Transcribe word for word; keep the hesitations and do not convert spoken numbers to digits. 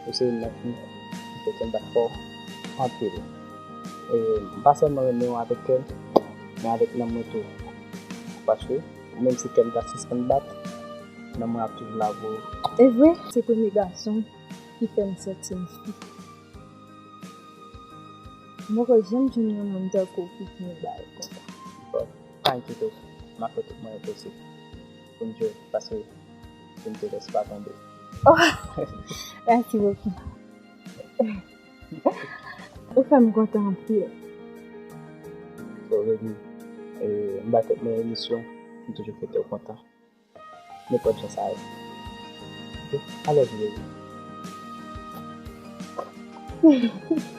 Ou se youn nan fi ki fè kè m bat fò anpil. E m pa sèlman renmen w avèk kè m, men avèk nanm mwen tou. Paske, menm si kè m ta sispann bat, nanm mwen ap toujou la pou ou. E vre, se premye gason ki fè m santi m fi. M poko janm jwenn yon nonm tankou w ki fè m bay konsa. Bon, pa enkyete w, m ap fè tout mwayen posib pou m jwenn, paske pou m te lès pa tonbe. Oh, mèsi bokou. Ou fè m kontan anpil. So, baby, e, m ba tèt mwen yon misyon, m toujou fè kè w kontan. Nenpòt jan sa ye. Ok? I love you, baby.